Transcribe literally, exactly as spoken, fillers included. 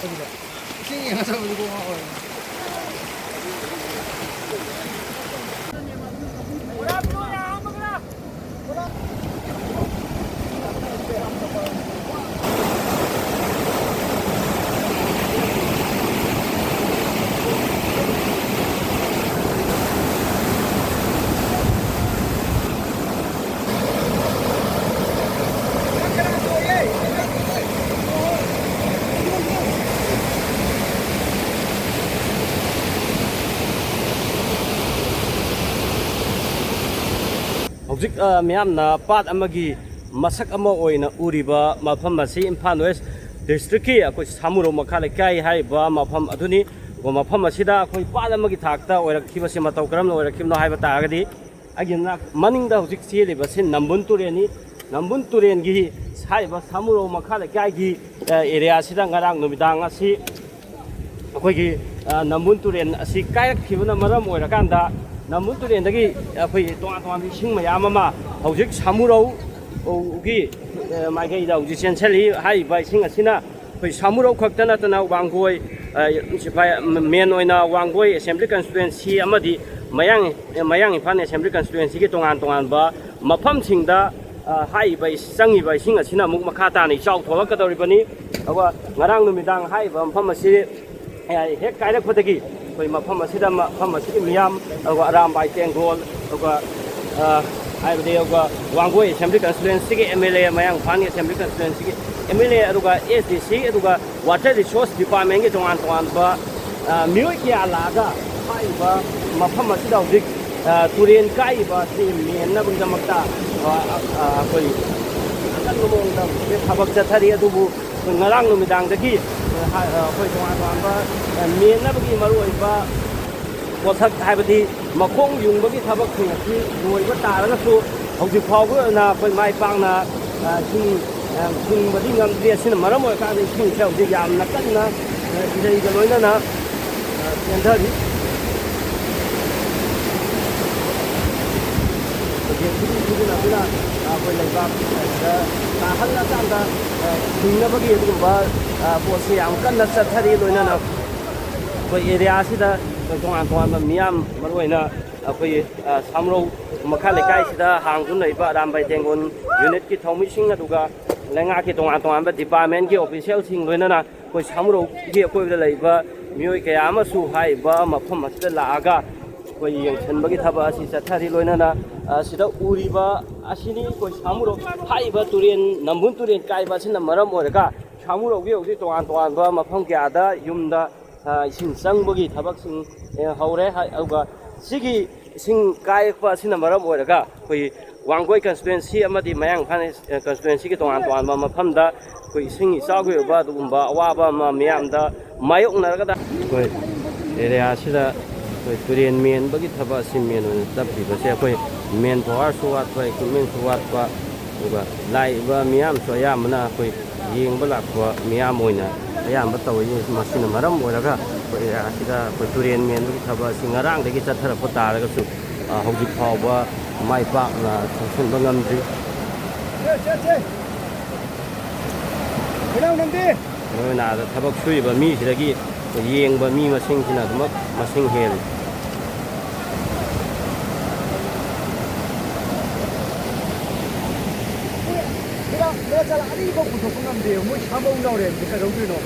ꯏꯁꯤꯡ ꯌꯦꯡꯉ ꯆꯠꯄꯗꯨ ꯀꯣꯛ ꯉꯥꯎꯋꯦ꯫ ꯍꯧꯖꯤꯛ, ꯑ, ꯃꯤꯌꯥꯝꯅ ꯄꯥꯠ ꯑꯃꯒꯤ ꯃꯁꯛ ꯑꯃ ꯑꯣꯏꯅ ꯎꯔꯤꯕ ꯃꯐꯝ ꯑꯁꯤ ꯏꯝꯐꯥꯜ ꯋꯦꯁ ꯗꯤꯁꯇ꯭ꯔꯤꯛꯀꯤ ꯑꯩꯈꯣꯏ ꯁꯥꯃꯨꯔꯧ ꯃꯈꯥ ꯂꯩꯀꯥꯏ ꯍꯥꯏꯔꯤꯕ ꯃꯐꯝ ꯑꯗꯨꯅꯤ꯫ ꯑꯗꯨꯒ ꯃꯐꯝ ꯑꯁꯤꯗ ꯑꯩꯈꯣꯏ ꯄꯥꯠ ꯑꯃꯒꯤ ꯊꯥꯛꯇ ꯑꯣꯏꯔꯛꯈꯤꯕꯁꯤ ꯃꯇꯧ ꯀꯔꯝꯅ ꯑꯣꯏꯔꯛꯈꯤꯕꯅꯣ ꯍꯥꯏꯕ ꯇꯥꯔꯒꯗꯤ, ꯑꯩꯒꯤ ꯅꯥꯛ-, ꯃꯅꯤꯡꯗ ꯍꯧꯖꯤꯛ ꯆꯦꯜꯂꯤꯕꯁꯤ ꯅꯝꯕꯨꯜ ꯇꯨꯔꯦꯜꯅꯤ꯫ ꯅꯝꯕꯨꯜ ꯇꯨꯔꯦꯜꯒꯤ ꯍꯥꯏꯔꯤꯕ ꯁꯥꯃꯨꯔꯧ ꯃꯈꯥ ꯂꯩꯀꯥꯏꯒꯤ, ꯑ, ꯑꯦꯔꯤꯌꯥꯁꯤꯗ ꯉꯔꯥꯡ ꯅꯨꯃꯤꯗꯥꯡ ꯑꯁꯤ ꯑꯩꯈꯣꯏꯒꯤ, ꯑ, ꯅꯝꯕꯨꯜ ꯇꯨꯔꯦꯜ ꯑꯁꯤ ꯀꯥꯏꯔꯛꯈꯤꯕꯅ ꯃꯔꯝ ꯑꯣꯏꯔꯀꯥꯟꯗ, ꯅꯝꯕꯨꯜ ꯇꯨꯔꯦꯜꯗꯒꯤ ꯑꯩꯈꯣꯏ ꯇꯣꯉꯥꯟ ꯇꯣꯉꯥꯟꯕ ꯏꯁꯤꯡ ꯃꯌꯥꯝ ꯑꯃ ꯍꯧꯖꯤꯛ ꯁꯥꯃꯨꯔꯧꯒꯤ, ꯑ, ꯃꯥꯏꯀꯩꯗ ꯍꯧꯖꯤꯛ ꯆꯦꯟꯁꯤꯜꯂꯤ꯫ ꯍꯥꯏꯔꯤꯕ ꯏꯁꯤꯡ ꯑꯁꯤꯅ ꯑꯩꯈꯣꯏ ꯁꯥꯃꯨꯔꯧ ꯈꯛꯇ ꯅꯠꯇꯅ ꯋꯥꯡꯒꯣꯏ, ꯑ, ꯁꯤꯐꯥꯏ, ꯃꯦꯟ ꯑꯣꯏꯅ ꯋꯥꯡꯒꯣꯏ ꯑꯦꯁꯦꯝꯕ꯭ꯂꯤ ꯀꯟꯁꯇꯤꯇ꯭ꯋꯦꯟꯁꯤ ꯑꯃꯗꯤ ꯃꯌꯥꯡ, ꯃꯌꯥꯡ ꯏꯝꯐꯥꯜ ꯑꯦꯁꯦꯝꯕ꯭ꯂꯤ ꯀꯟꯁꯇꯤꯇ꯭ꯋꯦꯟꯁꯤꯒꯤ ꯇꯣꯉꯥꯟ ꯇꯣꯉꯥꯟꯕ ꯃꯐꯝꯁꯤꯡꯗ, ꯑ, ꯍꯥꯏꯔꯤꯕ ꯏꯁ-, ꯆꯪꯉꯤꯕ ꯏꯁꯤꯡ ꯑꯁꯤꯅ ꯑꯃꯨꯛ ꯃꯈꯥ ꯇꯥꯅ ꯏꯆꯥꯎ ꯊꯣꯛꯂꯛꯀꯗꯧꯔꯤꯕꯅꯤ꯫ ꯑꯗꯨꯒ ꯉꯔꯥꯡ ꯅꯨꯃꯤꯗꯥꯡ ꯍꯥꯏꯔꯤꯕ ꯃꯐꯝ ꯑꯁꯤ, ꯑ, ꯍꯦꯛ ꯀꯥꯏꯔꯛꯄꯗꯒꯤ ꯑꯩꯈꯣꯏ ꯃꯐꯝ ꯑꯁꯤꯗ, ꯃꯐꯝ ꯑꯁꯤꯒꯤ ꯃꯤꯌꯥꯝ, ꯑꯗꯨꯒ ꯑꯔꯥꯝꯕꯥꯏ ꯇꯦꯡꯒꯣꯜ, ꯑꯗꯨꯒ, ꯑ, ꯍꯥꯏꯕꯗꯤ ꯑꯗꯨꯒ ꯋꯥꯡꯒꯣꯏ ꯑꯦꯁꯦꯝꯕ꯭ꯂꯤ ꯀꯟꯁꯇꯤꯇ꯭ꯋꯦꯟꯁꯤꯒꯤ ꯑꯦꯝ ꯑꯦꯜ ꯑꯦ, ꯃꯌꯥꯡ ꯏꯝꯐꯥꯜꯒꯤ ꯑꯦꯁꯦꯝꯕ꯭ꯂꯤ ꯀꯟꯁꯇꯤꯇ꯭ꯋꯦꯟꯁꯤꯒꯤ ꯑꯦꯝ ꯑꯦꯜ ꯑꯦ, ꯑꯗꯨꯒ ꯑꯦꯁ ꯗꯤ ꯁꯤ, ꯑꯗꯨꯒ ꯋꯥꯇꯔ ꯔꯤꯁꯣꯔꯁ ꯗꯤꯄꯥꯔꯠꯃꯦꯟꯒꯤ ꯇꯣꯉꯥꯟ ꯇꯣꯉꯥꯟꯕ, ꯑ, ꯃꯤꯑꯣꯏ ꯀꯌꯥ ꯂꯥꯛꯑꯒ ꯍꯥꯏꯔꯤꯕ ꯃꯐꯝ ꯑꯁꯤꯗ ꯍꯧꯖꯤꯛ, ꯑ, ꯇꯨꯔꯦꯟ ꯀꯥꯏꯔꯤꯕ ꯑꯁꯤ ꯃꯦꯟꯅꯕꯒꯤꯗꯃꯛꯇ, ꯑ, ꯑ, ꯑ, ꯑꯩꯈꯣꯏ ꯑꯀꯟꯕ ꯃꯑꯣꯡꯗ ꯍꯧꯖꯤꯛ ꯊꯕꯛ ꯆꯠꯊꯔꯤ꯫ ꯑꯗꯨꯕꯨ ꯑꯩꯈꯣꯏ ꯉꯔꯥꯡ ꯅꯨꯃꯤꯗꯥꯡꯗꯒꯤ, ꯑ, ꯍꯥ-, ꯑ, ꯑꯩꯈꯣꯏ ꯇꯣꯉꯥꯟ ꯇꯣꯉꯥꯟꯕ, ꯑ, ꯃꯦꯟꯅꯕꯒꯤ ꯃꯔꯨꯑꯣꯏꯕ ꯄꯣꯠꯁꯛ, ꯍꯥꯏꯕꯗꯤ ꯃꯈꯣꯡ ꯌꯨꯡꯕꯒꯤ ꯊꯕꯛꯁꯤꯡ ꯑꯁꯤ ꯂꯣꯏꯕ ꯇꯥꯔꯒꯁꯨ, ꯍꯧꯖꯤꯛ ꯐꯥꯎꯕꯒꯤ ꯑꯣꯏꯅ ꯑꯩꯈꯣꯏ ꯃꯥꯏ ꯄꯥꯛꯅ, ꯑ, ꯍꯤꯡ-, ꯑ, ꯍꯤꯡꯕꯗꯤ ꯉꯝꯗ꯭ꯔꯤ꯫ ꯑꯁꯤꯅ ꯃꯔꯝ ꯑꯣꯏꯔꯀꯥꯟꯗ ꯏꯁꯤꯡꯁꯦ ꯍꯧꯖꯤꯛ ꯌꯥꯝꯅ ꯀꯟꯅ, ꯑ, ꯏꯔꯩꯒ ꯂꯣꯏꯅꯅ, ꯑ, ꯆꯦꯟꯊꯔꯤ꯫ ꯇꯨꯔꯦꯜꯁꯤꯒꯤ ꯏꯁꯤꯡꯁꯤꯅ ꯑꯗꯨꯅ, ꯑ, ꯑꯩꯈꯣꯏ ꯂꯩꯕꯥꯛ ꯑꯁꯤꯗ ꯇꯥꯍꯜꯂꯀꯥꯟꯗ, ꯍꯤꯡꯅꯕꯒꯤ ꯑꯗꯨꯒꯨꯝꯕ, ꯑ, ꯄꯣꯠꯁꯤ ꯌꯥꯝ ꯀꯟꯅ ꯆꯠꯊꯔꯤ꯫ ꯂꯣꯏꯅꯅ ꯑꯩꯈꯣꯏ ꯑꯦꯔꯤꯌꯥꯁꯤꯗ ꯑꯩꯈꯣꯏ ꯇꯣꯉꯥꯟ ꯇꯣꯉꯥꯟꯕ ꯃꯤꯌꯥꯝ, ꯃꯔꯨꯑꯣꯏꯅ ꯑꯩꯈꯣꯏ, ꯑ, ꯁꯥꯃꯔꯧ ꯃꯈꯥ ꯂꯩꯀꯥꯏꯁꯤꯗ ꯍꯥꯡꯗꯨꯅ ꯂꯩꯕ ꯑꯔꯥꯝꯕꯥꯏ ꯇꯦꯡꯒꯣꯟ ꯌꯨꯅꯤꯠꯀꯤ ꯊꯧꯃꯤꯁꯤꯡ, ꯑꯗꯨꯒ ꯂꯩꯉꯥꯛꯀꯤ ꯇꯣꯉꯥꯟ ꯇꯣꯉꯥꯟꯕ ꯗꯤꯄꯥꯔꯠꯃꯦꯟꯒꯤ ꯑꯣꯐꯤꯁꯤꯌꯦꯜꯁꯤꯡ, ꯂꯣꯏꯅꯅ ꯑꯩꯈꯣꯏ ꯁꯥꯃꯔꯧꯒꯤ ꯑꯀꯣꯏꯕꯗ ꯂꯩꯕ ꯃꯤꯑꯣꯏ ꯀꯌꯥ ꯑꯃꯁꯨ ꯍꯥꯏꯔꯤꯕ ꯃꯐꯝ ꯑꯁꯤꯗ ꯂꯥꯛꯑꯒ ꯑꯩꯈꯣꯏ ꯌꯦꯡꯁꯤꯟꯕꯒꯤ ꯊꯕꯛ ꯑꯁꯤ ꯆꯠꯊꯔꯤ꯫ ꯂꯣꯏꯅꯅ, ꯑ, ꯁꯤꯗ ꯎꯔꯤꯕ ꯑꯁꯤꯅꯤ ꯑꯩꯈꯣꯏ ꯁꯥꯃꯔꯧ ꯍꯥꯏꯔꯤꯕ ꯇꯨꯔꯦꯟ, ꯅꯝꯕꯨꯜ ꯇꯨꯔꯦꯟ ꯀꯥꯏꯕ ꯑꯁꯤꯅ ꯃꯔꯝ ꯑꯣꯏꯔꯒ ꯁꯥꯃꯔꯧꯒꯤ ꯍꯧꯖꯤꯛ ꯇꯣꯉꯥꯟ ꯇꯣꯉꯥꯟꯕ ꯃꯐꯝ ꯀꯌꯥꯗ ꯌꯨꯝꯗ, ꯑ, ꯏꯁꯤꯡ ꯆꯪꯕꯒꯤ ꯊꯕꯛꯁꯤꯡ, ꯑ, ꯍꯧꯔꯦ꯫ ꯍꯥꯏ-, ꯑꯗꯨꯒ ꯁꯤꯒꯤ ꯏꯁꯤꯡ ꯀꯥꯏꯔꯛꯄ ꯑꯁꯤꯅ ꯃꯔꯝ ꯑꯣꯏꯔꯒ ꯑꯩꯈꯣꯏ ꯋꯥꯡꯒꯣꯏ ꯀꯟꯁꯇꯤꯇ꯭ꯋꯦꯟꯁꯤ ꯑꯃꯗꯤ ꯃꯌꯥꯡ ꯏꯝꯐꯥꯜ ꯏꯁ-, ꯀꯟꯁꯇꯤꯇ꯭ꯋꯦꯟꯁꯤꯒꯤ ꯇꯣꯉꯥꯟ ꯇꯣꯉꯥꯟꯕ ꯃꯐꯝꯗ ꯑꯩꯈꯣꯏ ꯏꯁꯤꯡ ꯏꯆꯥꯎꯒꯤ ꯑꯣꯏꯕ ꯑꯗꯨꯒꯨꯝꯕ ꯑꯋꯥꯕ ꯑꯃ ꯃꯤꯌꯥꯝꯗ ꯃꯥꯌꯣꯛꯅꯔꯒꯗ ꯑꯩꯈꯣꯏ ꯑꯦꯔꯤꯌꯥꯁꯤꯗ ꯑꯩꯈꯣꯏ ꯇꯨꯔꯦꯟ ꯃꯦꯟꯕꯒꯤ ꯊꯕꯛ ꯑꯁꯤ ꯃꯦꯟ ꯑꯣꯏꯅ ꯆꯠꯂꯤꯕꯁꯦ ꯑꯩꯈꯣꯏ ꯃꯦꯟ ꯄꯥꯋꯔꯁꯨ ꯋꯥꯠꯄ, ꯏꯀ꯭ꯋꯤꯞꯃꯦꯟꯁꯨ ꯋꯥꯠꯄ, ꯑꯗꯨꯒ ꯂꯥꯛꯏꯕ ꯃꯤꯌꯥꯝꯁꯨ ꯑꯌꯥꯝꯕꯅ ꯑꯩꯈꯣꯏ ꯌꯦꯡꯕ ꯂꯥꯛꯄ ꯃꯤꯌꯥꯝ ꯑꯣꯏꯅ ꯑꯌꯥꯝꯕ ꯇꯧꯏ꯫ ꯃꯁꯤꯅ ꯃꯔꯝ ꯑꯣꯏꯔꯒ ꯑꯩꯈꯣꯏ ꯑꯁꯤꯗ ꯑꯩꯈꯣꯏ ꯇꯨꯔꯦꯟ ꯃꯦꯟꯕꯒꯤ ꯊꯕꯛ ꯑꯁꯤ ꯉꯔꯥꯡꯗꯒꯤ ꯆꯠꯊꯔꯛꯄ ꯇꯥꯔꯒꯁꯨ, ꯑ, ꯍꯧꯖꯤꯛ ꯐꯥꯎꯕ ꯃꯥꯏ ꯄꯥꯛꯅ ꯆꯪꯁꯤꯟꯕ ꯉꯝꯗ꯭ꯔꯤ꯫ ꯃꯔꯨ ꯑꯣꯏꯅ ꯑꯥꯗ ꯊꯕꯛ ꯁꯨꯔꯤꯕ ꯃꯤꯁꯤꯗꯒꯤ ꯌꯦꯡꯕ ꯃꯤ ꯃꯁꯤꯡꯁꯤꯅ ꯑꯗꯨꯃꯛ ꯃꯁꯤꯡ ꯍꯦꯜꯂꯤ꯫ ꯃꯤꯔꯥ, ꯃꯤꯔꯥ ꯆꯥꯂꯥ ꯑꯅꯤꯐꯥꯎ ꯄꯨꯊꯣꯛꯄ ꯉꯝꯗꯦ꯫ ꯃꯣꯏ ꯁꯥꯃꯧ ꯅꯥꯎꯔꯦꯝꯁꯦ ꯀꯩꯗꯧꯗꯣꯏꯅꯣ?